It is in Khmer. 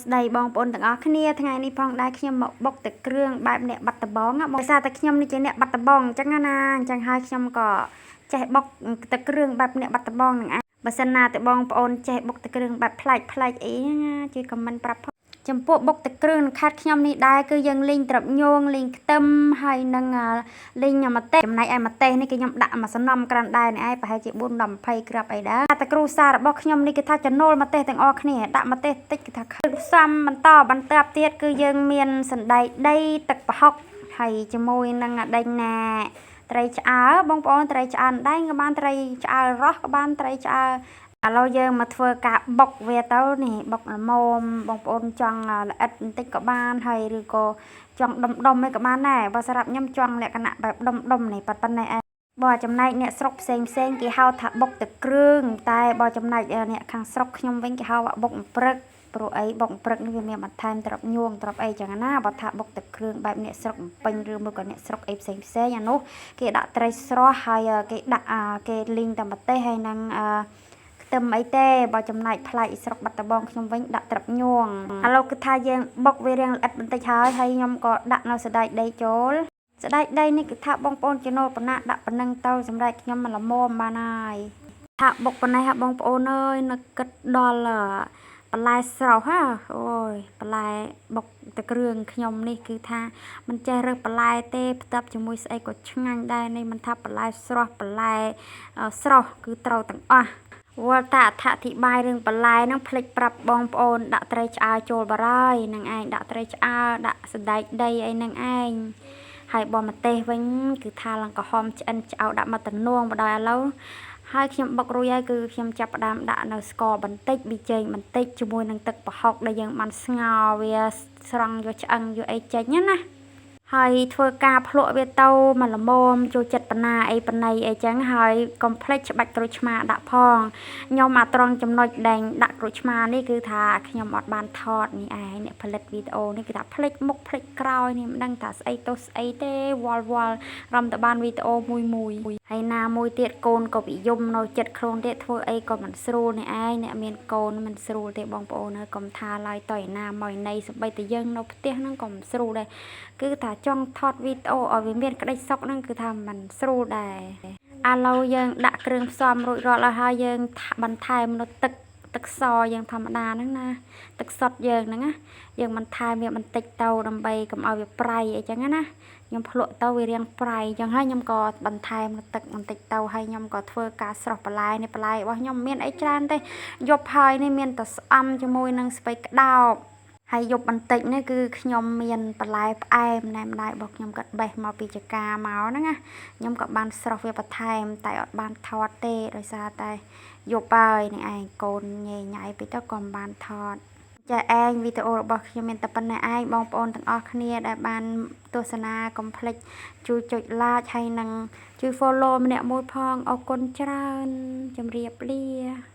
ស្តីបងប្អូនទាំងអស់គ្នាថ្ងៃនេះផងដែរខ្ញុំមកបុកទឹកគ្រឿងបែបអ្នកបាត់ដំបងណាបងដោយសារតែខ្ញុំនេះជាអ្នកបាត់ដំបងអញ្ចឹងណាអញ្ចឹងហើយខ្ញុំក៏ចេះបុកទឹកគ្រឿងបែបអ្នកបាត់ដំបងនឹងឯងបើសិនណាតែបងប្អូនចេះបុកទឹកគ្រឿងបែបប្លែកប្លែកអីណាជួយ comment ប្រាប់ផងចំពោះបុកទឹកគ្រឿងនៅខេត្តខ្ញុំនេះដែរគឺយើងលីងត្រឹបញងលីងខ្ទឹមហើយនឹងលីងម្ទេសចំណែកឯម្ទេសនេះគឺខ្ញុំដាក់មួយសំណំក្រាន់ដែរនេះឯងប្រហែលជា4ដល់20គ្រាប់អីដែរតែគ្រូសាររបស់ខ្ញុំនេះគឺថាចំណូលម្ទេសទាំងអស់គ្នាដាក់ម្ទេសតិចគឺថាខឹកផ្សំបន្តបន្ទាប់ទៀតគឺយើងមានសណ្តែកដីទឹកប្រហុកហើយជាមួយនឹងដេញណាត្រីឆ្អើរបងប្អូនត្រីឆ្អើរដែងក៏បានត្រីឆ្អើររស់ក៏បានត្រីឆ្អើរឥឡូវយើងមកធ្វើការបុកវាទៅនេះបុកល្មមបងប្អូនចង់ល្អិតបន្តិចក៏បានហើយឬក៏ចង់ដុំដុំអីក៏បានដែរបើសម្រាប់ខ្ញុំចង់លក្ខណៈបែបដុំដុំនេះប៉ុណ្ណេះឯងបើចំណែកអ្នកស្រុកផ្សេងផ្សេងគេហៅថាបុកទឹកគ្រឿងតែបើចំណែកអ្នកខាងស្រុកខ្ញុំវិញគេហៅថាបុកព្រឹកព្រោះអីបុកព្រឹកនេះវាមានបន្ថែមត្រប់ញួងត្រប់អីចឹងណាបើថាបុកទឹកគ្រឿងបែបអ្នកស្រុកពេញឬមួយក៏អ្នកស្រុកអីផ្សេងផ្សេងអានោះគេដាក់ត្រីស្រស់ហើយគេដាក់គេលីងតែម្ទេសហើយនឹងអឺខ្ទឹមអីទេបើចំណែកផ្លែស្រុកបាត់ដំបងខ្ញុំវិញដាក់ត្រឹបញួងឥឡូវគឺថាយើងបុកវារាងល្អិតបន្តិចហើយហើយខ្ញុំក៏ដាក់នៅសណ្តែកដីចូលសណ្តែកដីនេះគឺថាបងប្អូនចំណូលប៉ុណ្ណាដាក់ប៉ុណ្ណឹងទៅសម្រាប់ខ្ញុំមិនល្មមបានហើយថាបុកប៉ុណ្ណេះហ่ะបងប្អូនអើយនឹកគិតដល់បន្លែស្រស់ហ่าអូយបន្លែបុកទឹកគ្រឿងខ្ញុំនេះគឺថាមិនចេះរើសបន្លែទេផ្ទាប់ជាមួយស្អីក៏ឆ្ងាញ់ដែរនេះមិនថាបន្លែស្រស់បន្លែស្រស់គឺត្រូវទាំងអស់វល់តាអធិប្បាយរឿងបន្លែហ្នឹងភ្លេចប្រាប់បងប្អូនដាក់ត្រីឆ្អើរចូលបារហើយនឹងឯងដាក់ត្រីឆ្អើរដាក់សណ្តែកដីអីនឹងឯងហើយបម្ទេសវិញគឺថាឡើងក្រហមឆ្អិនឆ្អៅដាក់មកតំនួងបដ ாய் ឥឡូវហើយខ្ញុំបុករួចហើយគឺខ្ញុំចាប់ផ្ដើមដាក់នៅស្ករបន្តិចប៊ីចេងបន្តិចជាមួយនឹងទឹកប្រហុកដែលយើងបានស្ងោរវាស្រង់យកឆ្អឹងយកអីចេញណាហើយធ្វើការភ្លក់វាទៅមកល្មមចូលចិត្តបណ្ណាអីបណ្ណៃអីចឹងហើយកុំភ្លេចច្បាច់ក្រូចឆ្មាដាក់ផងខ្ញុំអាត្រង់ចំណុចដែលដាក់ក្រូចឆ្មានេះគឺថាខ្ញុំអត់បានថតនេះឯងអ្នកផលិតវីដេអូនេះគឺថាភ្លេចមុខភ្លេចក្រោយនេះមិនដឹងថាស្អីទៅស្អីទេវល់វល់រំតបានវីដេអូមួយមួយហើយណាមួយទៀតកូនក៏វិយមនៅចិត្តខ្លួនទៀតធ្វើអីក៏មិនស្រួលនេះឯងអ្នកមានកូនមិនស្រួលទេបងប្អូនហើយកុំថាឡើយតយណាមកណីសម្បីតែយើងនៅផ្ទះហ្នឹងក៏មិនស្រួលដែរគឺថាចង់ថតវីដេអូឲ្យវាមានក្តីសុខហ្នឹងគឺថាមិនស្រួលដែរឥឡូវយើងដាក់គ្រឿងផ្សំរួចរាល់ហើយហើយយើងបន្ថែមនៅទឹកទឹកសយើងធម្មតាហ្នឹងណាទឹកសុទ្ធយើងហ្នឹងណាយើងបន្ថែមវាបន្តិចទៅដើម្បីកុំឲ្យវាប្រៃអីចឹងណាខ្ញុំភ្លក់ទៅវារាងប្រៃអញ្ចឹងហើយខ្ញុំក៏បន្ថែមទឹកបន្តិចទៅហើយខ្ញុំក៏ធ្វើការស្រស់បន្លែនេះបន្លែរបស់ខ្ញុំមានអីច្រើនទេយប់ហើយនេះមានតែស្អំជាមួយនឹងស្ពៃក្តោបហើយយប់បន្តិចនេះគឺខ្ញុំមានបន្លែផ្អែមណែម្ដាយរបស់ខ្ញុំគាត់បេះមកពីចកាមកហ្នឹងណាខ្ញុំក៏បានស្រស់វាបន្ថែមតែអត់បានថតទេដោយសារតែយប់ហើយនេះឯងកូនញ៉ៃញ៉ៃពេកទៅក៏មិនបានថតចាឯងវីដេអូរបស់ខ្ញុំមានតែប៉ុណ្ណេះឯងបងប្អូនទាំងអស់គ្នាដែលបានទស្សនាកុំភ្លេចជួយចុច like ហើយនិងជួយ follow ម្នាក់មួយផងអរគុណច្រើនជម្រាបលា។